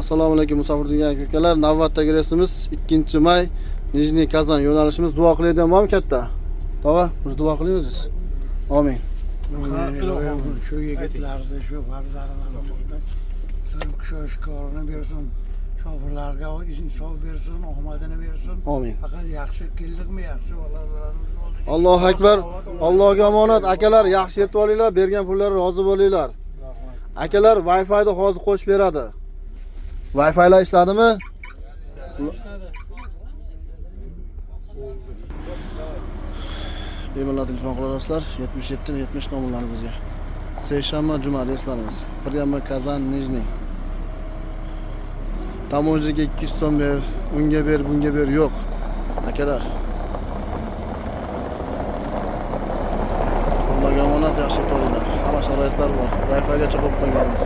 Assalomu alaykum musofir degan aka-ukalar. Navbatdagi reysimiz 2-may Nijniy Kazan yo'nalishimiz. Duo qilaydigan bormi katta? Tog'a, bir duo qiling o'zingiz. Amin. Ilohim shu yigitlarni, shu farzandlarimizni kushoshkorini bersin, shofirlarga insof bersin, omadini bersin. Amin. Faqat yaxshi keldikmi, yaxshi bolalarimiz bo'ldi. Allohu akbar. Allohga omonat akalar, yaxshi yetib olinglar, bergan pullari rozi bo'linglar. Akalar, Wi-Fi'ni hozir qo'shib beradi. Wi-Fi'lar ishladimi? Bemalol telefon qilaverasizlar 77 70 nomerlarimizga. Seshanba, juma reyslarimiz. Prямо Kazan, Nijniy. Tamojiga 200 so'm ber, unga ber, bunga ber yo'q. Akalar. Allohga omonat, yaxshi yetib olinglar. Hamma sharoitlar bor. Wi-Fi'gacha qo'yib qo'yganmiz.